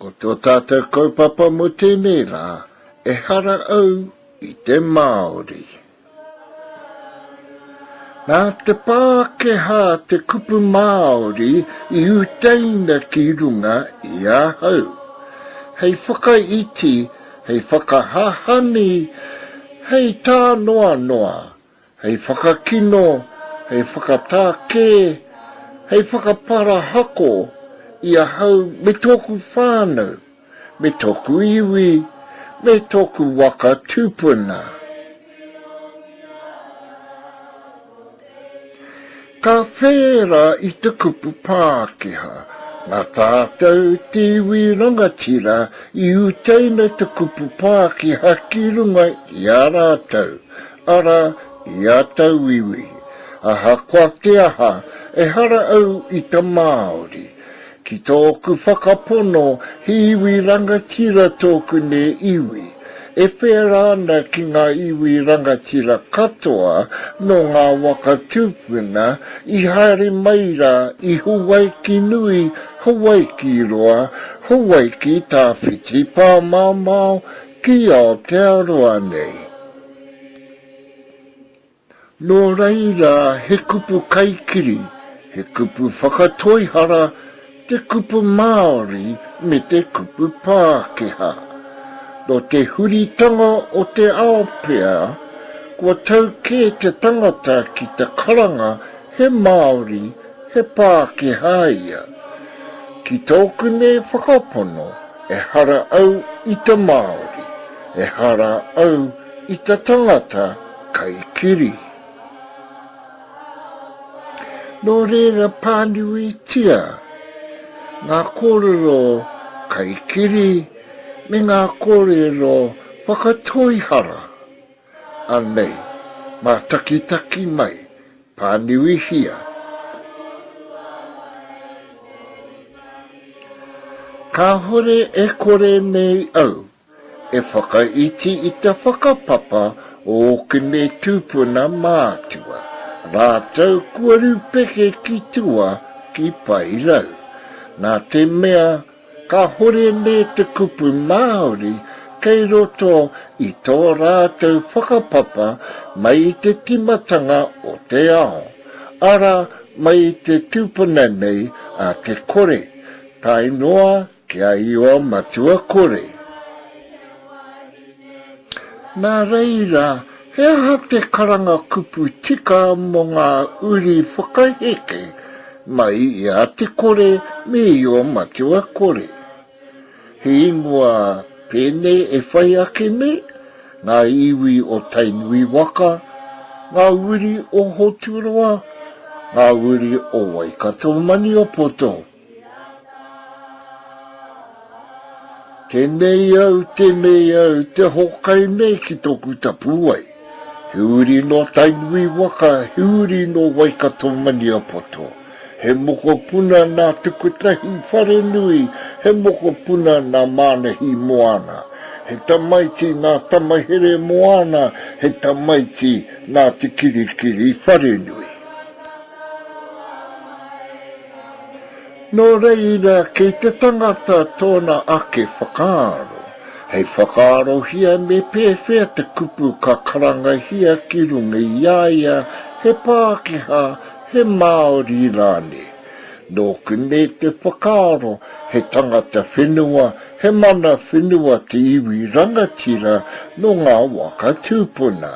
Ko tō tātou kaupapa mō tēnei rā, ehara au i te Māori. Nā te Pākehā te kupu Māori i utaina ki runga i ahau. Hei whakaiti, hei whakahahani, hei tānoanoa, hei whakakino, hei whakatākē, hei whakaparahako i ahau me tōku whānau, me tōku iwi, me tōku waka tupuna. Ka whērā i te kupu Pākehā, nā tātou te iwi rangatira i utaina te kupu Pākehā ki runga i a rātou, arā, i a tauiwi. Ahakoa te aha, ehara au i te Māori. Ki tōku whakapono, he iwi rangatira tōku nei iwi. E whērā ana ki ngā iwi rangatira katoa nō ngā waka tūpuna i haere mai rā i Hawaiki nui, Hawaiki roa, Hawaiki tawhiti pāmamao ki Aotearoa nei. Nō reira, he kupu kaikiri, he kupu whakatoihara te kupu Māori me te kupu Pākehā. Nō te huritanga o te ao pea, kua tau kē te tangata ki te karanga he Māori, he Pākehā ia. Ki tōku nei whakapono, ehara au i te Māori, ehara au i te tangata kaikiri. Nō reira pānuitia ngā kōrero kaikiri me ngā kōrero whakatoihara. Anei, mātakitaki mai, pānuihia. Kāhore e kore nei au e whakaiti i te whakapapa o ōku nei tūpuna mātua, rātou kua rūpeke ki tua ki Paerau. Nā te mea kāhore nei te kupu Māori kei roto i tō rātou whakapapa mai i te timatanga o te ao, arā mai i te tūpuna nei a Te Kore, tae noa Ki a Ioa Matua Kore. Nā reira, he aha te karanga kupu tika mō ngā uri whakaheke mai i a Te Kore me Io Matua Kore? He ingoa pēnei e whai ake nei, ngā iwi o Tainui waka, ngā uri o Hoturoa, ngā uri o Waikato-Maniapoto. Tēnei au, tēnei au, te hōkai nei ki tōku tapuwae. He uri nō Tainui waka, he uri nō Waikato-Maniapoto. He mokopuna nā Tukutahi Wharenui, he mokopuna nā Mānahi Moana. He tamaiti nā Tamahere Moana, he tamaiti nā Te Kirikiri Wharenui. Nō reira, kei te tangata tōna ake whakaaro, hei whakaarohia me pēwhea te kupu ka karangahia ki runga i a ia, he Pākehā, he Māori rānei. Nōku nei te whakaaro, he tangata whenua, he mana whenua te iwi rangatira nō ngā waka tūpuna.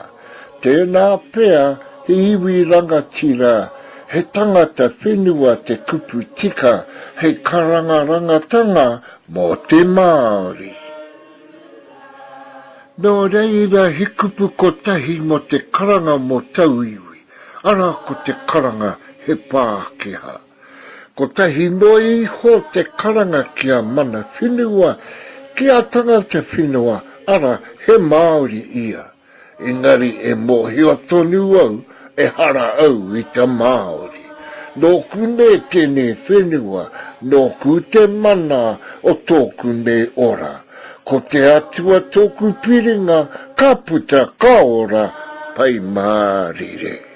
Tēnā pea he iwi rangatira, he tangata whenua te kupu tika hei karangarangatanga mō te Māori. Nō reira he kupu kotahi mō te karanga mō tauiwi, arā ko te karanga he Pākehā. Kotahi noa iho te karanga ki a mana whenua, ki a tangata whenua, arā he Māori ia. Engari e mōhio tonu au ehara au i te Māori. Nōku nei tēnei whenua, nōku te mana o tōku nei ora. Ko te Atua tōku piringa, ka puta ka ora, Pai Mārire.